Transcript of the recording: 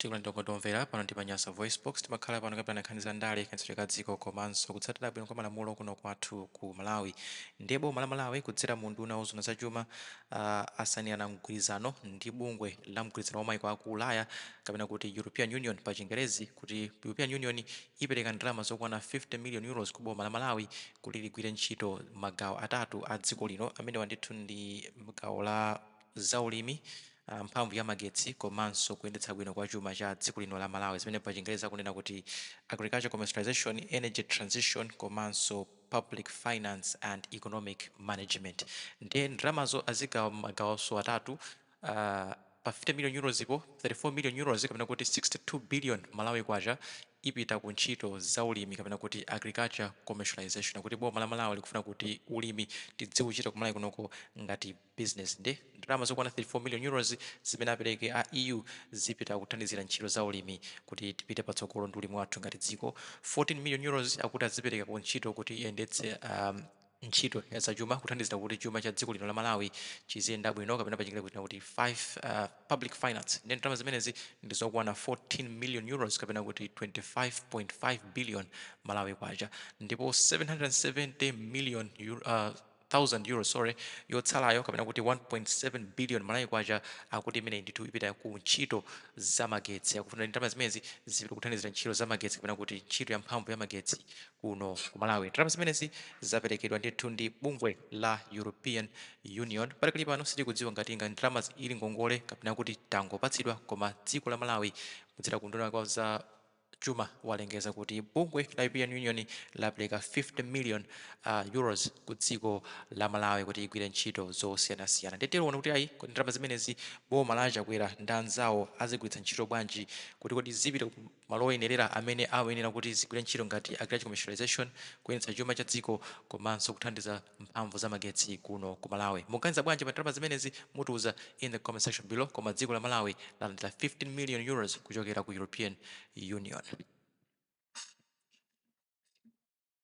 Tikulandirani pano ndi pa Nyasa Voice Box. Timakhala pano kapena nkhani za ndale, kayendetsedwe ka dziko komanso kutsatira bwino kwa malamulo kuno kwathu ku Malawi. Ndiye boma la Malawi kudzera mu unduna wa zachuma asayinirana mgwirizano ndi bungwe la mgwirizano wa maiko aku Ulaya, kapena kuti European Union pa Chingerezi, kuti European Union ipereka ndalama zokwana €50 million ku boma la Malawi kuti ligwire ntchito magawo atatu a dziko lino. Amenewa ndithu ndi gawo la zaulimi, mphamvu ya magetsi komanso kuyendetsa bwino kwa chuma cha dziko lino la Malawi, zimene pa Chingerezi akunena kuti agriculture commercialization, energy transition komanso public finance and economic management. Ndiye ndalamazo azigawa magawonso atatu. Pa €50 million ipo, €34 million kapena kuti 62 billion Malawi kwacha ipita ku ntchito zaulimi, kapena kuti agriculture commercialization, kuti boma la Malawi likufuna kuti ulimi tidziwuchita ku Malawi kunoko ngati business. Ndi ndalama zokwana €34 million zimene apereke a EU zipita kuthandizira ntchito za ulimi kuti tipite patsogolo ndi ulimi wathu ngati dziko. €14 million akuti azipereka ku ntchito kuti iyendetse ntchito ya zachuma, kuthandizira kuti chuma cha dziko lino la Malawi chiziyenda bwino, kapena pachingerezi kuti 5 public finance. Ndi ndalama zimenezi ndi zokwana €14 million kapena kuti 25.5 billion Malawi kwacha. Ndipo 770 million euro, thousand euros, sorry, yotsalayo kapena kuti 1.7 billion Malawi kwacha akuti imene ndithu ipita ku ntchito zamagetsi. Akufuna ndalama zimenezi zipita kuthandizira ntchito zamagetsi, kapena kuti ntchito ya mphamvu ya magetsi kuno ku Malawi. Ndalama zimenezi zaperekedwa ndithu ndi bungwe la European Union. Palikali pano sitikudziwa ngati nga ndalama ili ngongole kapena kuti tangopatsidwa, koma dziko la Malawi kudzera ku unduna wa za chuma walengeza kuti bungwe la European Union lapereka 50 million euros ku dziko la Malawi kuti igwire ntchito zosiyanasiyana. Ndiye tiona kuti ayi, kodi ndalama zimenezi boma la Chakwera ndi anzawo azigwiritsa ntchito bwanji, kuti kodi zipita malo oyenerera amene ayenera kuti zigwire ntchito ngati agriculture commercialization, kuyendetsa chuma cha dziko komanso kuthandiza mphamvu za magetsi kuno ku Malawi? Muganiza bwanji pa ndalama zimenezi? Mutiuza in the comment section below. Koma dziko la Malawi lalandira €15 million kuchokera ku European Union.